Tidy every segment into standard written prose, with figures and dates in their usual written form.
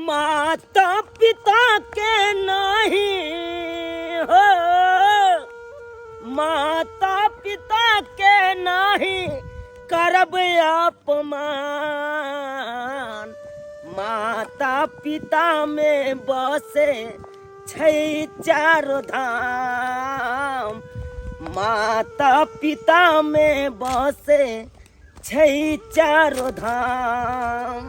माता पिता के नहीं हो, माता पिता के नहीं करब अपमान। माता पिता में बसे छै चारो धाम, माता पिता में बसे छै चारो धाम।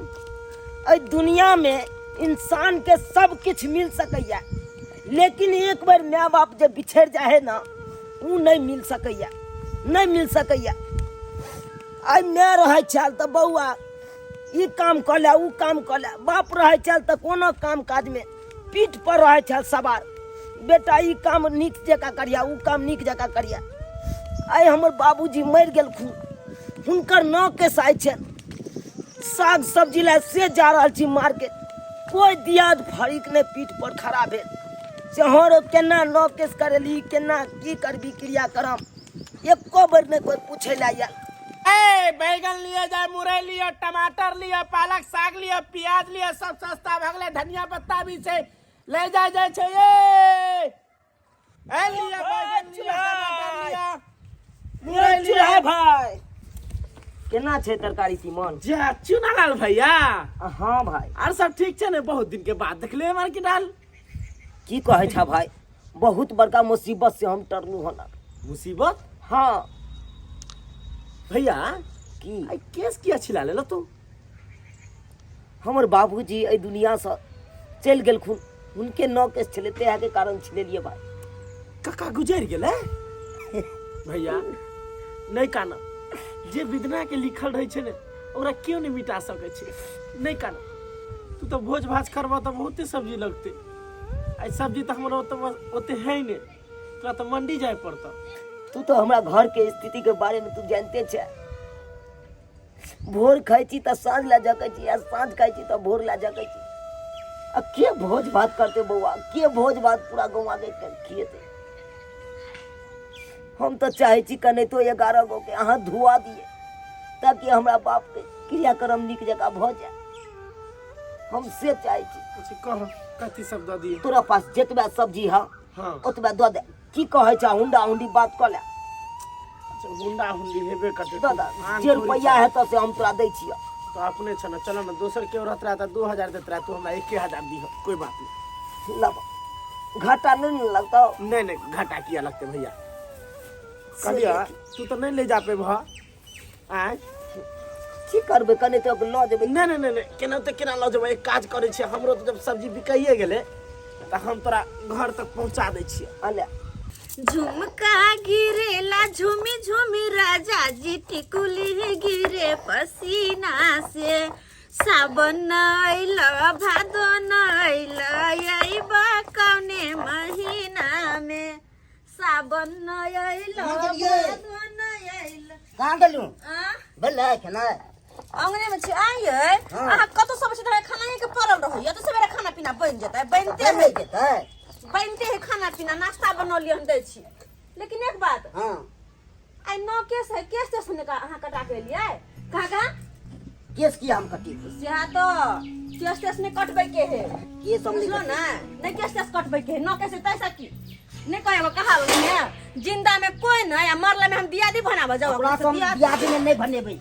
एहि दुनियामे इंसानके सब किछु मिल सकैया, लेकिन एक बेर माय बाप जे बिछड़ि जाइ है ने, ओ नहि मिल सकैया, नहि मिल सकैया। आइ माय रहै छल तऽ बौआ ई काम कऽ ले, ओ काम कऽ ले। बाप रहै छल तऽ कोनो काम काजमे पीठ पर रहै छल सवार, बेटा ई काम नीक जकाँ करिया, ओ काम नीक जकाँ करिया। आइ हमर बाबूजी मरि गेलखुन, हुनकर नाव केस आइ छनि, साग सब्जी लए से जा रहल छी मार्केट, कोइ दियाद फरीक नहि पीठ पर खड़ा भेल से हँ रो केना नाव केस करेली, केना की करबी क्रियाक्रम, एको बेर नहि कोइ पूछै लए आयल। ए बैगन लिए जाए, मुरई लिए, टमाटर लिए, पालक साग लिए, प्याज लिए, सब सस्ता भऽ गेलै। धनिया पत्ता भी छै, ले जाय जाय छै। ए ए लिअ बैगन लिअ, टमाटर लिअ, मुरई लिअ। चूल्हा भाई, केना छै तरकारी तीमन? जा चुनालाल भैया। हाँ भाई। आर सब ठीक छै ने? बहुत दिन के बाद देखले मार्केट आल। की कहै छा भाई, बहुत बड़का मुसीबत से हम टरलू हन। मुसीबत? हाँ। भैया की आई केस किया छिला लेलो तू? हमर बाबूजी एहि दुनिया से चलि गेलखुन, हुनके नौ केस छलै, तेह के कारण छिलेलियै भाई। काका गुजर गेलै? भैया नहीं काना, जे विधना के लिखल रहै छै ने ओकरा केओ नहीं मिटा सकै छै। नहीं काना, तू तो भोज भात करबह तऽ बहुते सब्जी लगतै। आई सब्जी तऽ हमरा ओते ओते है नहीं, तोरा तऽ मंडी जाय पड़तौ। तू तो हमरा घर के स्थिति के बारे में तू जानते छे, भोर खाइ छी तऽ साँझ लए जकै छी, आ साँझ खाइ छी तऽ भोर लए जकै छी। आ के भोज भात करते बौआ, के भोज भात पूरा गौआ के खिएते? हम तऽ चाहै छी कनेतो 11 गो के अहाँ धुआ दिए ताकि हमरा बाप के क्रियाक्रम नीक जकाँ भऽ जाय, हम से चाहै छी। अच्छा कह, कथी सब दऽ दिए? तोरा पास जतबा सब्जी है हाँ ओतबा दऽ दे। की कहै छ, हुंडा हुंडी बात कऽ ले। अच्छा हुंडा हुंडी हेबे करतै। दऽ दे, आन जे थोड़ी रुपैआ छै। हेतौ से हम तोरा दै छियौ। तो अपने छ ने, चलो ने, दोसर केओ रहत रहा तऽ 2000 देत रहा, तू हमरा 1000 दिह, कोई बात नहीं। लब घाटा नहीं ने लगतौ? नहीं नहीं, घाटा किया लगते भैया? कहलिया तू तो नहीं ले जा पे भा आय। की करबै, कने तो लऽ जेबै। नहीं नहीं नहीं नहीं, केना तऽ केना लऽ जेबै? एक काज करै छियै, हमरो तऽ जब सब्जी बिकाइए गेलै तऽ हम तोरा घर तक पहुँचा दै छियै। अले झुमका गिरेला झुमी झुमी राजा जी, टिकुली गिरे पसीना से। सावन अइल भादो अइल, अइबा कौने महीना में? सावन अइल कहाँ गेलियै? भादो अइल। कहाँ गेलू? आ? भेलै खेनाइ? अंगने में छी आइए। हाँ। अहाँ कतौ सब छै तऽ खाना के पड़ल रहैया, तऽ सवेरे खाना पीना बनि जेतै, बनिते बनि है। जेतै। बनते है खाना पीना, नाश्ता बनौलियै हम, दै छी। लेकिन एक बात, हाँ आइ नौ केस है, केस तेस ने अहाँ कटा के एलियै कहाँ कहाँ? केस किया हम कटी? सेहा तो केस तेस ने कटबै के है। केस हम नहीं बुझलो कटबै। ने नहीं केस तेस कटबै के है, नौ केस है तैसा की नहीं कहे कहा ने, जिंदा में कोई नहीं आ मरला में हम दियादी बनाबऽ जाओ। ओकरा से हम दियादी में नहीं बनेबै।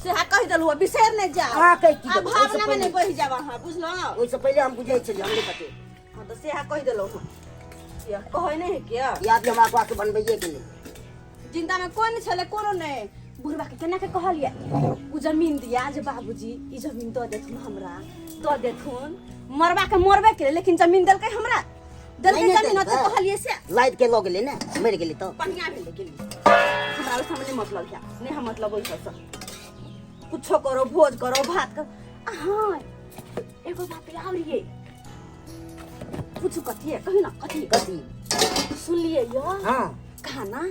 सेहा कहि देलहुँ, बिसरि नहि जाओ। अहाँ कहि की आ देबै? ओहिसँ भावना में नहीं पहिले- बहि जाब अहाँ, बुझलहुँ? ओहिसँ पहिले हम बुझै छलियै, हम नहि कटेबै। हाँ तो सेहा कहि देलहुँ हँ। किया कहै नहि है किया? दियादी हमरा अगुआ के बनबैये के नहि। जिंदा में कोई नहीं छलै, कोनो नहीं। बुढ़वा के केना के कहलियै उ जमीन दिया जे बाबूजी ई जमीन दऽ देथुन, हमरा दऽ देथुन। मरबा के मरबे के, लेकिन जमीन देलकै हमरा, देलकै नहि, नहि जमीन ओते देलकै। कहलियै से लादि के लऽ गेलै ने, मरि गेलै तऽ बढ़िया भेलै गेलै। हमरा ओहि सबमे नहि मतलब है, नहि हम मतलब ओहि सबसँ। कुछो करो, भोज करो, भात करो। आ हाँ एगो बात और ये पूछू, कथी है कही ना, कथी? कथी? सुनलियै यो? हाँ। कहा ना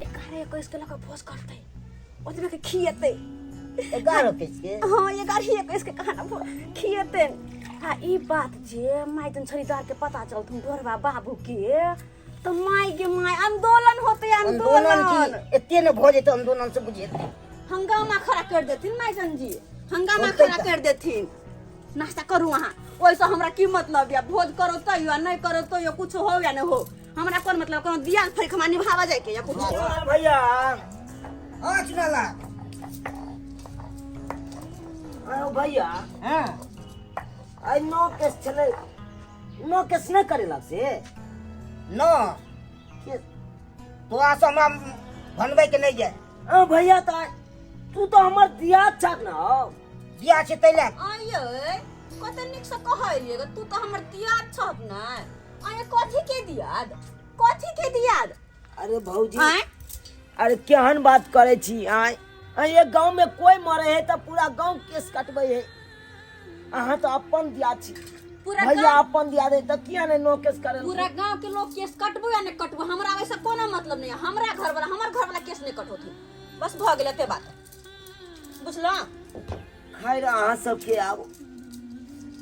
11-21 के लऽ कऽ भोज करतै, ओतबे के खिएतै। 11-21 के? हाँ, 11-21 के कहा ना खिएतै। आ ई बात जे माय जन छड़ीदार के पता चलथुन ढोरबा बाबू के, तो माय गे माय आंदोलन होते। आंदोलन? आंदोलन। की एते ने भऽ जेतै आंदोलन से बुझेतै। हंगामा खड़ा कर देथिन मायजन जी, हंगामा होतै खड़ा तऽ। कर देथिन। नाश्ता करू अहाँ ओहिसँ हमरा की मतलब यऽ भोज करू तैयो आ नहि करू तैयो कुछ हो या नहि हो हमरा कोन मतलब कोनो दिया फरिक हमरा निभावा जाइके या कुछ भैया हाँ चुनाला आयो भैया हाँ आइ नो केस छलै नो केस नहि करेलक से न केस तोरा से हमरा बनबै के नहीं जाए अ भैया तऽ तू तऽ हमर दियाद छक न हौ बियाह छै तै लए आये कते नीक से कहलियै गे, तू तऽ हमर दियाद छह ने आये कथी के दियाद कथी के दियाद अरे भौजी आँय अरे केहन बात करै छी आँय आँय एक गाँव में कोई मरे है तऽ पूरा गाँव केस कटबै है अहाँ तऽ अपन दिया छी पूरा भैया गाँव अपन दिया दे तऽ किया नहि नो केस करे पूरा गांव के लोग केस कटबो या नहीं कटबो हमरा वैसे कोनो मतलब नहीं है। हमरा घर वाला हमर घर वाला केस नहीं कटोथिन बस भऽ गेल एते बात बुझलहुँ खैर अहाँ सबके आब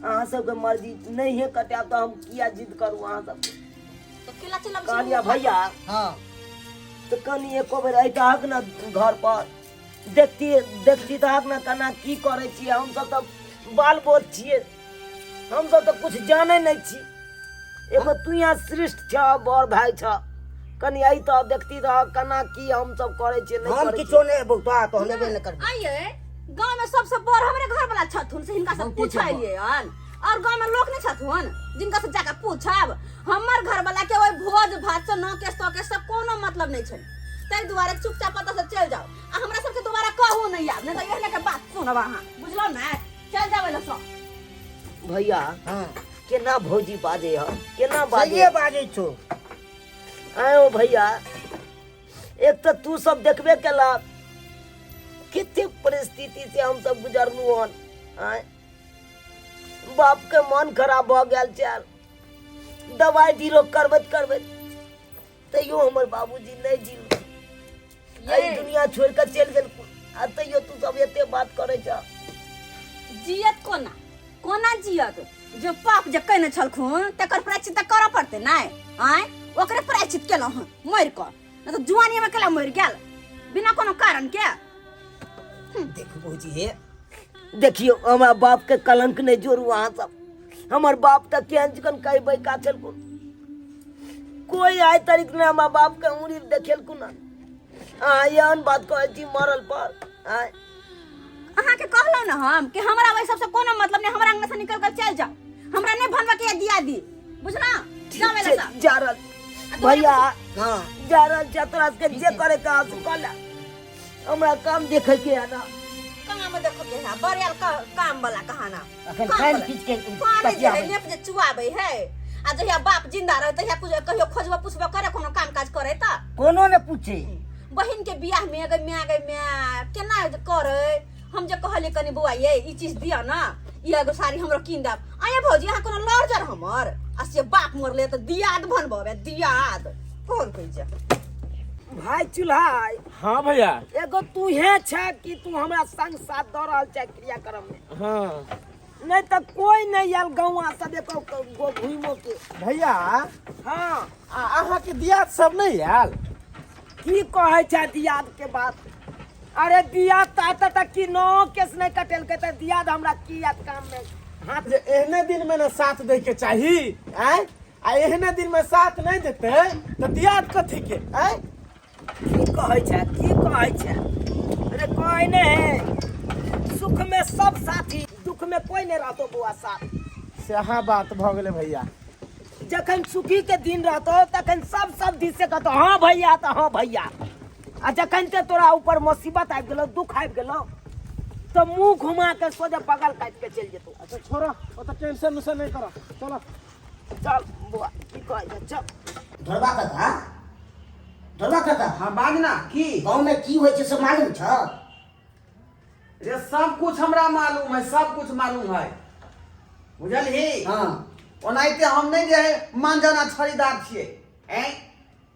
अहाँ सबके मर्जी नहीं है कटायब तऽ हम किया जिद करू अहाँ सबके तो केला चलब कहलियै भैया हाँ तऽ कनि एको बेर अइतहक ने घर पर देखती देखती तहक ने केना की करै छियै हमसब तऽ बाल बोध छियै हमसब तऽ कुछ जानै नहि छी एगो तू यहाँ श्रेष्ठ छह बड़ भाय छह कनि अइतह देखती रह केना की हमसब करै छियै नहि हम करै किछो नहि एबौ तोरा तो हम एबे नहि करबै आइए गांव में सबसे बड़ हमरे घर वाला छथुन से हिनका से बहुते छै पूछलिए हन और गांव में लोग नहीं छथुन जिनका से जाके पूछब हमर घर वाला के ओहि भोज भात से नौ के सौ के सब कोनो मतलब नहीं छै ताहि दुआरे चुपचाप एतऽ से चलि जाउ आ हमरा सबके दोबारा कहू नहीं आब नहीं तऽ एहने के बात सुनब अहाँ बुझलहुँ ने चलि जाउ एलऽ सब भैया हाँ केना भौजी बाजै ह केना बाजै सहिए बाजै छौ आयो भैया एक तऽ तू सब देखबे केला कते परिस्थिति से हम सब गुजरलू हन आँय बाप के मन खराब भऽ गेल छल दवाइ बीरो करबैत करबैत तैयो हमर बाबूजी नहि जील एहि दुनिया छोड़ि कऽ चलि गेल आ तैयो तू सब एते बात करै छह जियत कोना कोना जियत जो पाप जे कयने छलखुन तकर प्रायश्चित तऽ करऽ पड़तै नहि आँय ओकरे प्रायश्चित केलहुँ हँ मरि कऽ नहि तऽ जुआनीमे केला मरि गेल बिना कोनो कारण के देखू भौजी हे देखियौ हमरा बाप के कलंक नहि जोड़ू अहाँ सब हमर बाप तऽ केहन चिकन कहबै का छलखुन कोई आइ तारीख नहि हमरा बाप के उंगली देखेलखुन हन अहाँ एहन बात कहै छी मरल पर आँय अहाँके कहलहुँ ने हम कि हमरा ओहि सबसँ कोनो मतलब नहि हमरा अंगना से निकल कर चलि जाउ हमरा नहि भनबऽ के दिया दी बुझलहुँ जाउ एलऽ सँ। जा रहल भैया हाँ जा रहल छै तोरा सबके जे करे के हौ से कऽ ले हमरा काम देखे के है ना काम देखो के है बड़ियाल काम वाला कहाना अखन काम पानि वाला। खींच के पानी जे तकिया है लेप जे चुआबै है आ जहिया बाप जिंदा रहे तहिया कुछ कहियो खोजबो पुछबो करे कोनो काम काज करे त कोनो ने पूछे बहिन के बियाह में गई माय गई माय केना जे करे हम जे कहलिए कनी बौआ ये ई चीज दिया ना ई एगो साड़ी हमरो कीन देब आये भौजी अहाँ कोनो लड़जर हमर आ से बाप मरले त दियाद बनबे दियाद कोन कहै छै भाई चूल्हा हाँ भैया एगो तू हे छ कि तू हमरा संग साथ दऽ रहल छै क्रियाक्रम में हाँ नहीं तऽ कोई नहीं आयल गाँव सब एको गो घुमो के भैया हाँ आ अहाँके दियाद सब नहि आयल की कहै छै दियाद के बात अरे दियाद तऽ एतऽ तक कि नो केस नहीं कटेलकै तऽ दियाद हमरा की याद काम में हाथ जे एहने दिन में ने साथ दै के चाही आँय आ एहने दिन में साथ नहीं देते तऽ दियाद कथी के आँय की कहै छै की कहै छै अरे कहै ने है सुख में सब साथी दुख में कोई नहीं रहतो बौआ साथ सएह बात भऽ गेलै भैया जखन सुखी के दिन रहतो तखन सब सब दिस से कहतो हाँ भैया तऽ हाँ भैया आ जखन ते तोरा ऊपर मुसीबत आबि गेलो दुख आबि गेलो तऽ मुंह घुमा के सोझे बगल काटि के चलि जेतो अच्छा छोड़ो ओतऽ टेंशन उशन नहि करऽ चलो चल बौआ की कहै छै चल ढोरबा काका ढोरबा काका हाँ बाज ना की गाँव में की होइ छै से मालूम छ रे सब कुछ हमरा मालूम है सब कुछ मालूम है बुझलही हाँ ओनाहिते हम नहि जे है मानजना छड़ीदार छियै ऐं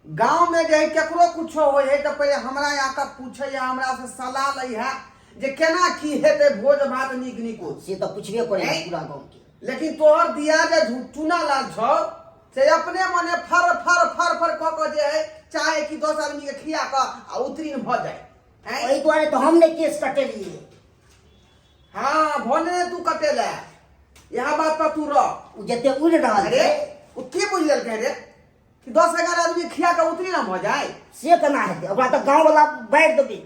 गाँव में जे है केकरो कुछो होइ है तऽ पहिले हमरा आके पूछै है हमरा से सलाह लै है जे केना की हेतै भोज भात नीक नीको से तऽ पुछबे करै ऐं? पूरा गाँव के लेकिन तोहर दिया जे चूना लाल छौ से अपने मने फर फर फर फर कऽ कऽ जे है चाहे कि 10 आदमी के खिया कऽ आ उत्तीर्ण भऽ जाय हैं? एहि दुआरे तऽ हम नहि केस कटेलियै हाँ भने तू कटेले इएह बात पर तू रह। ओ जते उड़ि रहल अरे छै। ओ की बुझि लेलकै रे कि 10-11 आदमी खिया के उतरी ना भऽ जाए? से केना हेतै? ओकरा तऽ गाँव वाला बारि देबै।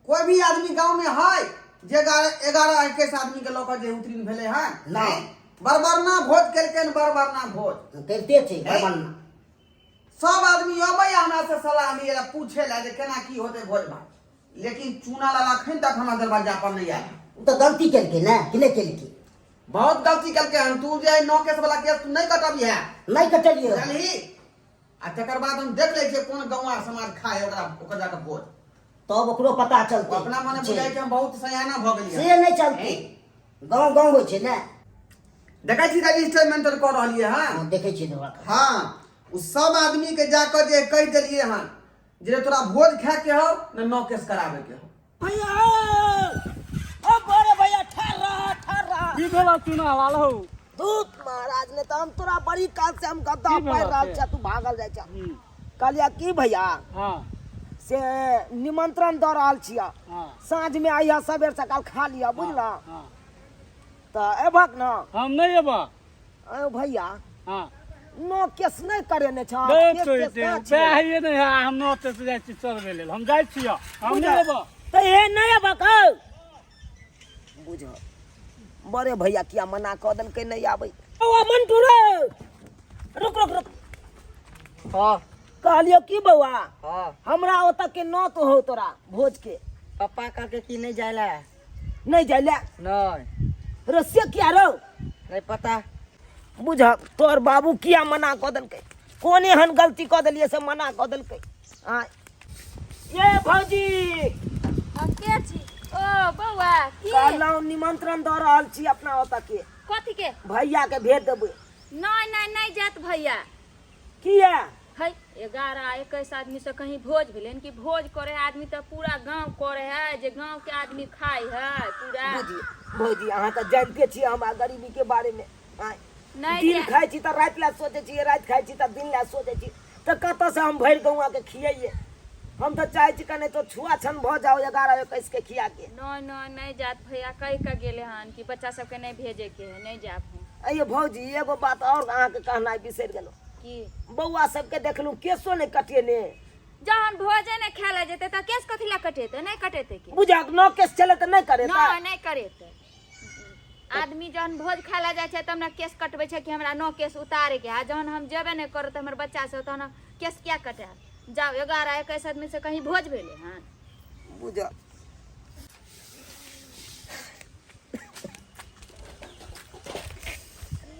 कोई भी आदमी गांव में है जे 11-21 आदमी के लऽ कऽ जे उतरीन भेलै हन? नहि। बरबरना भोज केलकै, बरबरना भोज करिते छै बरबरना। सब आदमी अबै हमरा से सलाह लिए ला, पूछे ला जे केना की होतै भोज भात, लेकिन चूना लाल अखन तक हमरा दरवाजा पर नहीं आयल। ओ तऽ गलती केलकै ने कि नहि केलकै? बहुत गलती केलकै हन। तू जे 9 केस वाला केस तू नहीं कटबी है। नहि कटलियै। बुझलही? आ तकर बाद हम देख लै छियै कोन गौआ समाज खाए ओकरा ओकर जाके भोज, तब ओकरो पता चलतै। ओ अपना मने बुझाइ कि हम बहुत सयाना भऽ गेलियै। से नहि चलतै, गाँव गाँव होइ छै ने। देखै छी रजिस्टर मेंटेन कऽ रहलियै हन। हँ, देखै छियै तऽ ओकरा। हाँ, ओ सब आदमी के जाकर जे कहि देलियै हन जे तोरा भोज खाए के हौ ने 9 केस कराबे के हौ। भैया ओ बड़े भैया, ठहर रहा, ठहर रहा। की भेल चुना लाल हौ? धूत महाराज, ने तऽ हम तोरा बड़ी काल से हम गद्दा की भेल पारि रहल से? छियै, तू भागल जाइ छह। कहलियै की भैया, हाँ से निमंत्रण दऽ रहल छियै, हाँ साँझ में अइह, सबेर सकाल खा लिअ, बुझलह? हाँ। तऽ एबहक ने? हम नहि एबऽ। अयो भैया, हाँ, 9 केस नहि करेने छह? गए केस तो तेस कहाँ छियै? वएह नहि है, हम 9 केस जाइ छी चलबै लेल, हम जाइ छियै, हम नहि एबऽ। तऽ हे नहि एबहक हौ? बुझ बड़े भैया किया मना कऽ देलकै नहि आबै। बौआ मंटू रे, रुक रुक रुक। हाँ। कहलियौ की बौआ? हाँ। हमरा ओतऽ के नौत हो तोरा भोज के। पप्पा कहलकै कि नहि जाय ला। नहि जाय ला? नहीं। रे से किया रौ? नहीं पता। बुझ तोहर बाबू किया मना कऽ देलकै, कोन एहन गलती कऽ देलियै से मना कऽ देलकै? आँय ये भौजी। हम के छी ओ बौआ? की कहलहुँ निमंत्रण दऽ रहल छी अपना ओतऽ के। कथी के? भैया के भेज देबै। नहीं नहीं, नहीं जात भैया। किया है? 11-21 आदमी से कहीं भोज भेलै कि भोज करे है आदमी तऽ पूरा गांव करे है, जे गांव के आदमी खाय है पूरा। बुझी भौजी, अहाँ तऽ जानिते छियै हमरा गरीबी के बारे में। आँय, नहीं दिन खाइ छी तऽ राति लए सोचै छी, राति खाइ छी तऽ दिन लए सोचै छी, तऽ कतऽ से हम भरि गौआ के खियैयै? हम तऽ चाहै छी कने तो छुआ छन भऽ जाओ 11-21 के खिया के। नहीं नहीं, नहीं जात भैया। कहि के गेले हन कि बच्चा सबके नहीं भेजे के है, नहीं जाब हम। अइयो भौजी, एगो बात और अहाँके कहनाइ बिसरि गेलहुँ। की? बौआ सबके देखलहुँ केसो नहि कटेने। जहन भोजे नहि खाय लए जेतै तऽ केस कथी लए कटेतै? नहि कटेतै की? बुझक 9 केस चले तऽ नहि करेतै? नहीं, नहीं करेतै। आदमी जहन भोज खाय लए जाइ छै तब ने केस कटबै छै कि हमरा 9 केस उतारे के है। जहन हम जेबे नहि करब तऽ हमर बच्चा सब तहन केस किया कटायत? जाओ, 11-21 आदमी से कहीं भोज भेलै हन? बुझ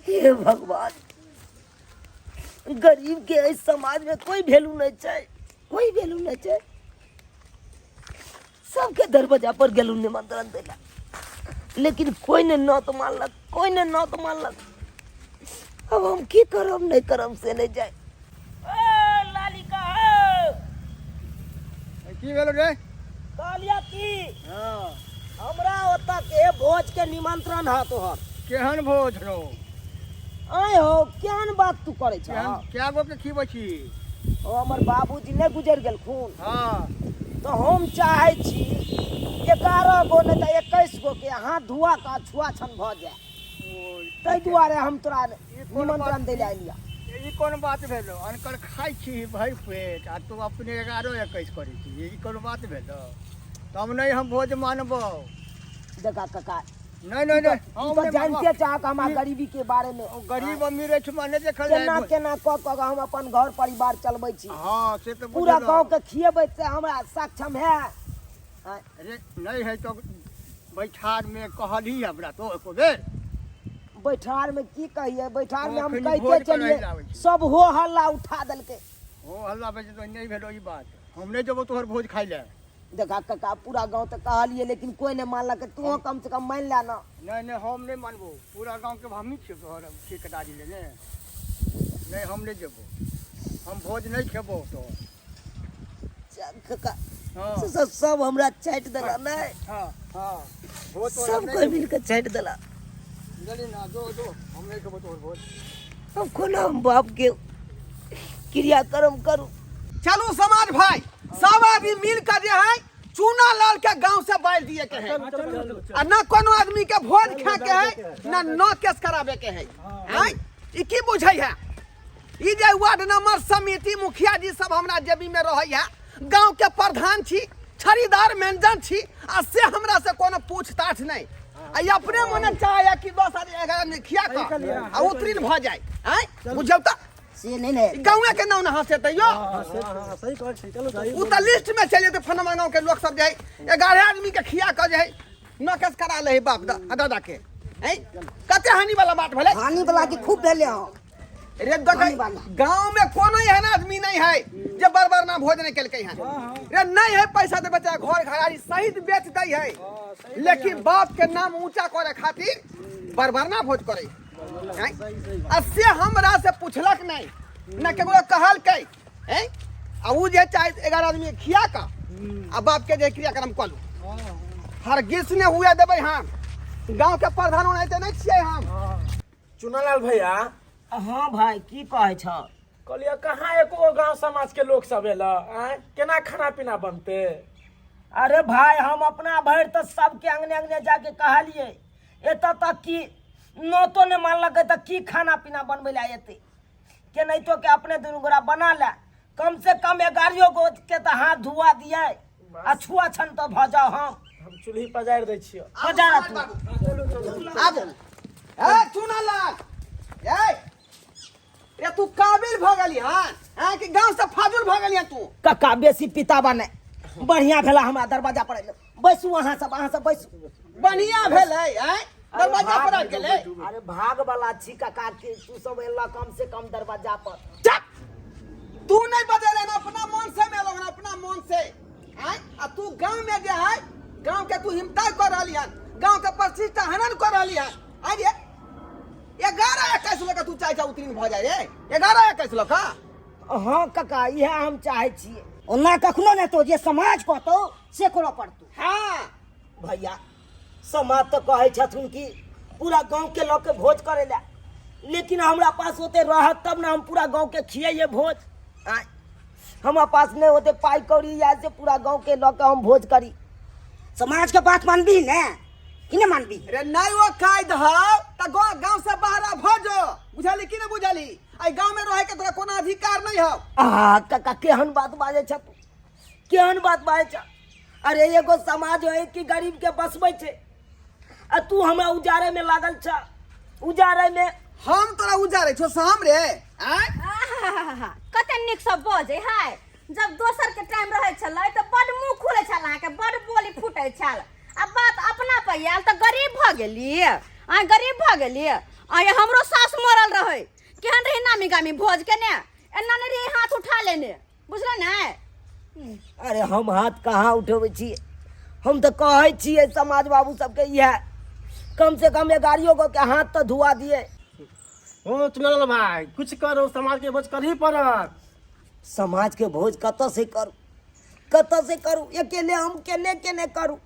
हे भगवान, गरीब के एहि समाज में कोई वैल्यू नहीं छै, कोई वैल्यू नहीं छै। सबके दरवाजा पर गेलहुँ निमंत्रण दै लए, लेकिन कोई ने नौत मानलक, कोई ने नौत मानलक। अब हम की करब नहीं करब से नहीं जाए। ओ लालिका हो। की भेलो रे? कहलिया की, हाँ, हमरा ओतऽ के भोज के निमंत्रण है तोहर। केहन भोज रौ? आय हो, केहन बात तू करै छह? केहन, कै गो के खिबै छी? ओ हमर बाबूजी नहि गुजरि गेलखुन? हाँ। तऽ हम चाहै छी 11 गो नहि तऽ 21 गो के हाथ धुआ कऽ छुआ छन भऽ जाय, ताहि दुआरे हम तोरा निमंत्रण दै लए एलियै। ई कोन बात भेलो? अनकर खाइ छी भरि पेट आ तू अपने 11-21 करै छी, ई कोन बात भेलो? तब नहि हम भोज मानबौ। देखा काका, नहीं नहीं नहीं, तू हम तऽ नहि जानिते मानबौ। चाहक हमरा गरीबी के बारे में। ओ गरीब अमीर एहिठमा नहि देखल जाय। केना केना कऽ कऽ हम अपन घर परिवार चलबै छी। हाँ, से तऽ पूरा बुझलहुँ। गाँव के खिएबै से हमरा सक्षम है? अरे नहीं है तो बैठार में कहलही हमरा तो एको बेर? बैठार में की कहिए, बैठार में हम अखनी कहिते भोज करै चलिए लए आबै छी। सब हो हल्ला उठा देलकै। हो हल्ला बेचे तो नहीं भेलो ई बात, हम नहीं जेबो तोहर भोज खाइ लए। देखा काका, पूरा गाँव तऽ कहलिए लेकिन कोई नहीं मानलक, तू कम से कम मान ले ना। नहीं नहीं, हम नहीं मानबो, पूरा गाँव के हमही छियै तोहर ठेकेदारी लेने। नहीं, हम नहीं जेबो, हम भोज नहीं खेबो तोहर। काका, हाँ। से सब सब हमरा चाटि देला नहीं? हाँ हाँ, भोज तोहर सब हम कोई नहीं मिलके चाटि देला। बुझली ना, दो दो, हम नहीं खेबो तोहर भोज। हम कोना हम बाप के क्रियाक्रम करू? चलू समाज भाई, सब आदमी मिल कर जे है चूना लाल के गांव से बाहर दिए के है आ ना कोनो आदमी के भोज खा के है ना नौ केस कराबे के है। हैं, ई की बुझै है ई जे वार्ड नंबर समिति मुखिया जी सब हमरा जेबी में रहै है, गांव के प्रधान छी, छड़ीदार मैनेजर छी, आ से हमरा से कोनो पूछताछ नहीं। आ ई अपने मने चाहे कि 10 आदमी 11 आदमी खिया कऽ आ उत्तीर्ण भऽ जाय। हैं, बुझौ तऽ से नहीं ने गाँवे के नाम ना हंसेतै यो। सही कहै छी, चलू उ तऽ लिस्ट में चलि जेतै। फनमा गाँव के लोक सब जे है 11 आदमी के खिया कऽ जे है नकेस करा ले है बाप दादा के। हैं, कते हानि वाला बात भेलै? हानि वाला की खूब भेलै हँ। रे देखै, हानि वाला। गाँव में कोनो एहन आदमी नहीं है जे बड़ बड़ ना भोजन केलकै हन। रे नहीं है पैसा तऽ बेचारा घर घरारी सहित बेच दै है, लेकिन बाप के नाम ऊंचा करे खातिर बड़ बड़ ना भोज करे। हैं? आ से हमरा से पूछलक नहीं, ना केकरो कहलकै। हैं, आ उ जे चाहे 11 आदमी के खिया कऽ आ बाप के जे क्रियाक्रम कऽ लू। हरगिज ने हुए देबै हम। गाँव के प्रधान ओनाहिते नहीं छियै हम। चुनालाल भैया। हाँ भाई, की कहै छ? कहलियै कहाँ एको गांव समाज के लोक सब एल? आँय, केना खाना पीना बनते? अरे भाई, हम अपना भरि तऽ सबके अंगने अंगने जाके कहलियै, एतऽ तक कि नोतो नहि मानलकै तऽ की खाना पीना बनबै लए एतै? केनाहितो के अपने दुनू गोरा बना ले, कम से कम 11 गो के तऽ हाथ धुआ दियै आ छुआ छन तऽ भऽ जाउ। हम चूल्ही पजारि दै छियै। पजारा तू। आबू। ए चुनालाल, ए रे तू काबिल भऽ गेली हन? हैं, कि गांव से फाजुल भऽ गेली हन तू? कक्का बेसी पिताबा नहि, बढ़िया भेला हमरा दरवाजा पर अयलै। बैसू अहाँ सब, अहाँ सब बैसू। बढ़िया भेलै। हैं, दरवाजा पर आबि गेलै? अरे भाग वाला छी कक्का कि तू सब एला कम से कम दरवाजा पर। चुप, तू नहीं बजेले ना, अपना मन से में लोग अपना मन से। हैं, आ तू गांव में जे है गांव के तू हिमता कर रहली हन, गांव के प्रतिष्ठा हनन कर रहली हन। आइ रे 11 21 लऽ कऽ तू चाहे उत्तीर्ण भऽ जाय रे, 11 21 लऽ कऽ? हाँ कक्का, इएह हम चाहै छियै। ओना कखनो नहि तो जे समाज कहतौ से करऽ पड़तौ। हाँ भैया, समाज तऽ कहै छथुन कि पूरा गाँव के लऽ के भोज करै लए, लेकिन हमरा पास ओते रहत तब ने हम पूरा गाँव के खियैयै भोज। आँय, हमरा पास नहि ओते पाइ कौड़ी या से पूरा गाँव के लऽ के हम भोज करी। समाज के बात मानबी ने कि नहि मानबी? रे नहीं वो कायद हौ त गांव से बाहर भऽ जो, बुझली कि नहीं बुझली? एहि गांव में रहे के तोरा कोनो अधिकार नहीं हौ। आ काका, केहन बात बाजै छ तू, केहन बात बाजै छ? अरे एगो समाज है कि गरीब के बसबै छै, आ तू हमरा उजाड़े में लागल छ, उजाड़े में। हम तोरा उजाड़े छौ शाम रे? आँय? आहाहाहा, कते नीक सब बजै है। जब दोसर के टाइम रहै छलै तऽ बड मुँह खुलै छल अहाँके, बड बोली फूटै छल, आ बात अपना पर आयल तऽ गरीब भऽ गेली। अहाँ गरीब भऽ गेली। आय हमरो सास मरल रहै, केहन रही नामी गामी भोज केने, एना नहि रही हाथ उठा लेने, बुझल ने? अरे हम हाथ कहाँ उठेबै छियै, हम तऽ कहै छियै समाज बाबू सबके इएह, कम से कम 11 गो के हाथ तऽ धुआ दिए। हो चुनालाल भाई, कुछ करो, समाज के भोज करही पड़त। समाज के भोज कतऽ से करू, कतऽ से करू? अकेले हम केने केने करू?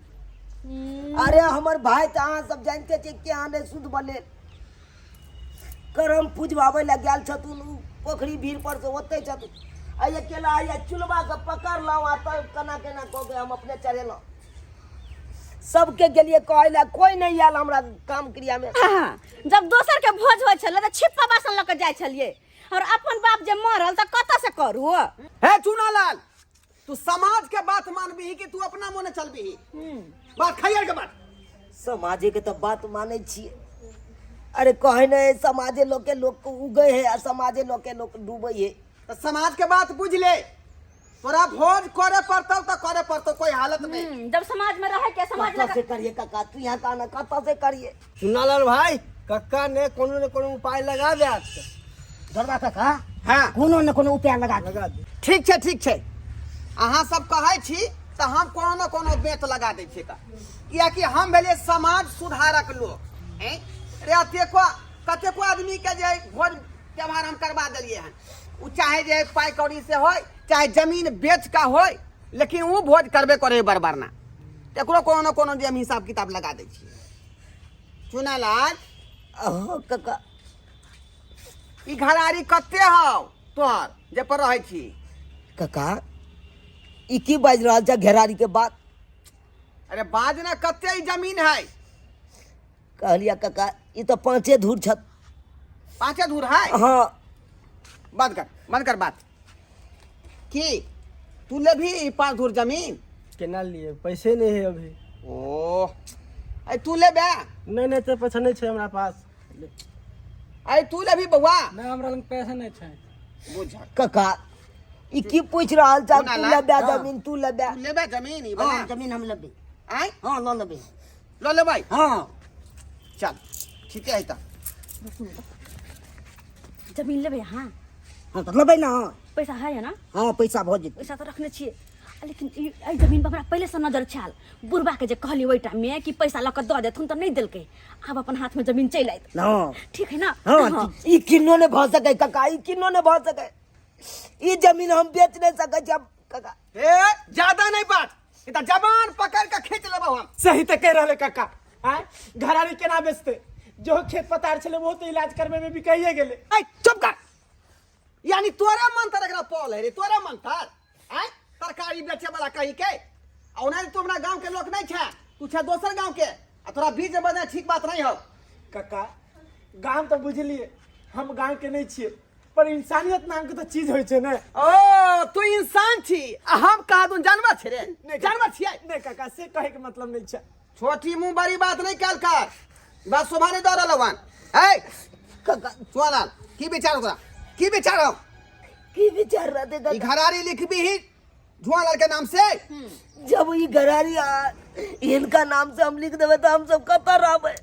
अरे हमर भाई तऽ अहाँ सब जानिते छियै केहन है, शुद्ध बने करम पुजबाबै लए गेल छथुन उ पोखरी भीड़ पर से ओतै छथुन, आ अकेला आइया चुलबा के पकड़लहुँ आ तब केना केना कऽ के हम अपने चढ़ेलहुँ। सबके गेलियै कहै लए, कोइ नहि आयल हमरा काम क्रिया में। आहा, जब दोसर के भोज होइ छलै तऽ छिप्पा बासन लऽ कऽ जाइ छलियै, और अपन बाप जे मरल तऽ कतऽ से करू? हे चुनालाल, तू समाज के बात मानबीही कि तू अपना मोने चलबीही? बात खैर के बात। समाजे के तऽ बात मानै छियै। अरे कहै नहि, समाजे लोक के लोक उगै है आ समाजे लोक के लोक डूबै है। तऽ समाज के बात बुझ ले, तोरा भोज करे पड़तौ तऽ करे पड़तौ, कोई हालत में। जब समाज में रहे के समाज कतऽ से करिए काका, तू यहाँ कहना कतऽ से करिए? चुनालाल भाई, कक्का ने कोनो ने कोनो उपाय लगा देत। दरबा काका। हाँ, कोनो ने कोनो उपाय लगा दे। लगा दे। ठीक छै, ठीक छै, अहाँ सब कहै छी तऽ हम कोनो ने कोनो बेत लगा दै छियै। कियाकि हम भेलियै समाज सुधारक लोक। हैं रे, अतेको कतेको आदमी के जे भोज त्योहार हम करवा देलियै हन, ओ चाहे जे पाइ कौड़ी से होय, चाहे जमीन बेच कऽ होय, लेकिन ओ भोज करबे करे बरबरना। तकरो कोनो ने कोनो जे हम हिसाब किताब लगा दै छियै। चुनालाल। अहो काका। ई घरारी कते हौ तोहर जे पर रहै छी? काका, ई की बाजि रहल छै घेरारी के बात? अरे बाज ना, कते ई जमीन है? कहलिया काका, ई तऽ 5 धूर छत। 5 धूर है? हाँ। बंद कर, बंद कर बात। की तू लेबही ई 5 धूर जमीन? केना लिए, पैसे नहीं है अभी। ओ, अरे तू लेबे? नहीं नहीं, तो पैसा नहीं छै हमरा पास। अरे तू लेबही बउआ? नहीं, हमरा लग पैसा नहीं छै। बुझ काका, ई की पूछ रहल छ? कोना तू ला? लेबे हाँ। जमीन? तू लेबे? तू लेबे जमीन ई बला? हाँ, जमीन हम लेबै। आँय? हाँ, लऽ लेबै। लऽ लेबै? हाँ। चल, ठीके है तऽ। जमीन लेबै अहाँ? हाँ, तऽ लेबै ने। पैसा है ना? हाँ, पैसा भऽ जेतै। पैसा तऽ रखने छियै, लेकिन एहि जमीन पर हमरा पहिलेसँ नजर छल। बुढ़बाके जे कहली ओहि टाइममे कि पैसा लऽ कऽ दऽ देथुन, तऽ नहि देलकै। आब अपन हाथमे जमीन चलि आयत। हाँ। ठीक है ना? हाँ, ई किन्नो नहि भऽ सकै काका, ई किन्नो नहि भऽ सकै। ई जमीन हम बेच नहि सकै छी काका। ए, ज्यादा नहीं बात, ई तऽ जबान पकड़ के खींच लेबौ हम। सही तऽ कहि रहले काका। आँय, घरारी केना बेचते? जो खेत पतार छलै वो तऽ इलाज करबे में बिकाइए गेलै। ऐ चुप कर, यानी तोरे मन तर एकरा पल है रे, तोरे मन तर। आँय, तरकारी बेचे वाला कहीं के, आ ओना तू हमरा गांव के लोग नहीं छे, तू छे दोसर गांव के, आ तोरा बीच में बजना ठीक बात नहीं हो। काका, गाम तऽ बुझलिए हम गांव के नहीं छिए, पर इंसानियत नाम के तो चीज होइ छै ने। ओ, तू इंसान छी आ हम कहा दून जानवर छे रे? नहीं। जानवर छियै? नहीं काका, से कहे के मतलब नहीं छै। छोटी मुंह बड़ी बात नहीं कल कर, बात शोभा नहीं दऽ रहल हन। ए काका, सुआलाल, की विचार ओकरा, की विचार हो? की विचार रहते ई काका? घरारी लिखबी ही झुआलाल के नाम से? जब ई घरारी इनका नाम से हम लिख देबै तऽ हम सब कतऽ रहबै?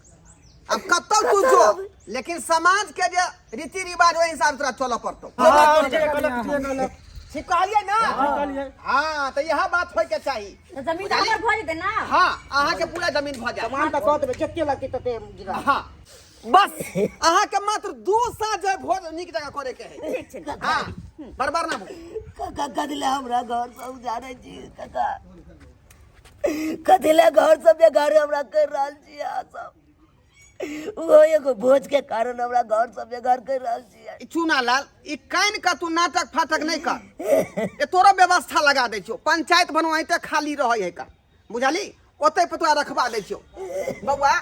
अब कतौ तू कतऽ जो, रहबै? लेकिन समाज के जे रीति रिवाज ओहि हिसाब से तोरा चलऽ पड़तौ। हाँ, ठीक कहलक, ठीक कहलक। ठीक कहलियै ना? हाँ, कहलियै। हाँ, तऽ इएह बात होय के चाही। तऽ जमीन तऽ हमर भऽ जेतै ना? हाँ, अहाँ के पूरा जमीन भऽ जायत। सामान तऽ कऽ देबै, जते लगतै तते गिरा। हाँ, बस अहाँ के मात्र 2 साँझ भोज नीक जगह करे के है। ठीक छै। हाँ, बरबर ना भोज। काका, कथिला हमरा घर सब उजाड़ै छी काका? कथिला घर सब बेघर हमरा कर रहल छी अहाँ सब? ओहो एगो भोज के कारण हमरा घर सब बेघर कर रहल छी। ई चूना लाल, ई कान का तू नाटक फाटक नहीं कर, ए तोरा व्यवस्था लगा दै छियौ। पंचायत बनवाइते खाली रहै है का, बुझली? ओतै पर तोरा रखवा दै छियौ। बौआ,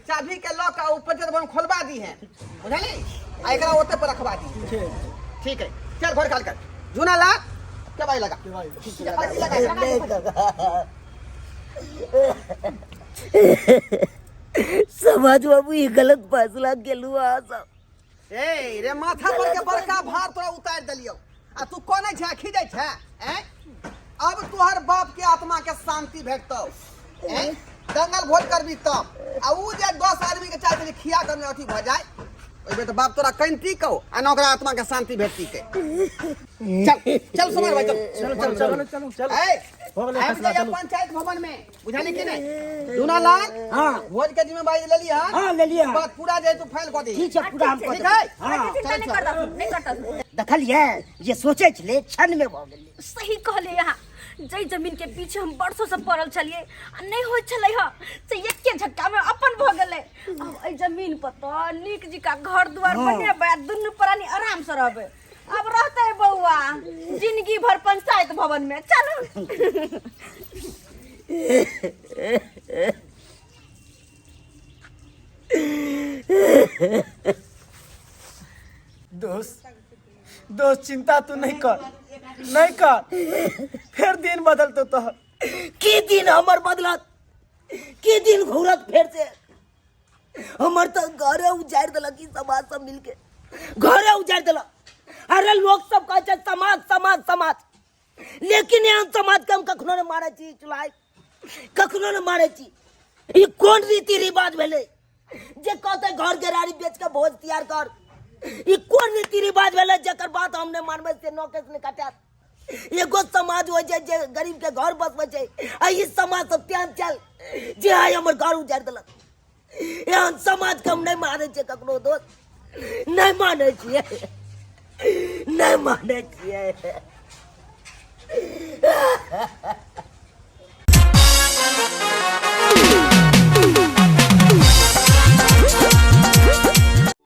चाभी के लऽ कऽ ओ पंचायत भवन खोलवा दी है, बुझली? आ एकरा ओतै पर रखवा दी। ठीक है, चल घर खाल कर। चूना लाल, के भाई लगा, लगा। नहीं काका, समाज बाबू, ई गलत फैसला केलू अहाँ सब। ए रे, माथा पर के बड़का भार तोरा उतारि देलियौ आ तू कोने छै, खीजै छै? ऐं, अब तोहर बाप के आत्मा के शांति भेटतौ। ऐं, दंगल भोज करबी तब, आ ऊ जे 10 आदमी के चाहे छली खिया के अथी भऽ जाय, ओहिमे तऽ बाप तोरा कैंती कहो आ न ओकरा आत्मा के शांति भेटती के। चल चल सुमार भाई, चल। चलो चलो चलो चलो चलो। ए, हो गेलै आबि फैसला, जाइए चलू। पंचायत भवन में, बुझाली कि नहीं? दूना लाल, हाँ। भोज के जिम्मेदारी ले लिया। हाँ, ले लिया। बात पूरा जाए तो फाइल कऽ दी। ठीक छै, पूरा हम कऽ ठीक देबै। है। हाँ। चिंता नहीं करता, नहीं करता। देखलियै, जे सोचै छलै क्षण में भऽ गेलै। सही कहलियै अहाँ। जै जमीन के पीछे हम वर्षों से पड़ल छलियै आ नहि होइत छलै हँ, से एके झटका में अपन भऽ गेलै। अब एहि जमीन पर तऽ नीक जिका घर दुआर बनेबै आ दुनू प्राणी आराम से रहबै। अब रहतै बौआ जिंदगी भर पंचायत भवन में। चलू। दोस्त, दोस्त, चिंता तू नहीं कर, नहीं कर, फिर दिन बदलतो तो। की दिन हमर बदलत? की दिन घूरत फेर से? हमर तऽ घरे उजाड़ि देलक ई समाज सब मिलके, घरे उजाड़ि देलक। अरे लोग सब कहै छै समाज समाज समाज, लेकिन एहन समाज के हम कखनो नहि मानै छी चुलाइ, कखनो नहि मानै छी। ई कोन रीति रिवाज भेलै जे कहतै घर गेरारी बेच के भोज तैयार कर? ई कोन रीति रिवाज भेलै जकर बात हम नहि मानबै से नौकेश नहि कटायत? एगो समाज होइ छै जे गरीब के घर बसबै छै, आ ई समाज सब तेहन चल जे आइ हमर घर उजाड़ि देलक। एहन समाज के हम नहि मानै छियै ककरो दोस्त, नहि मानै छियै, नहि मानै छियै।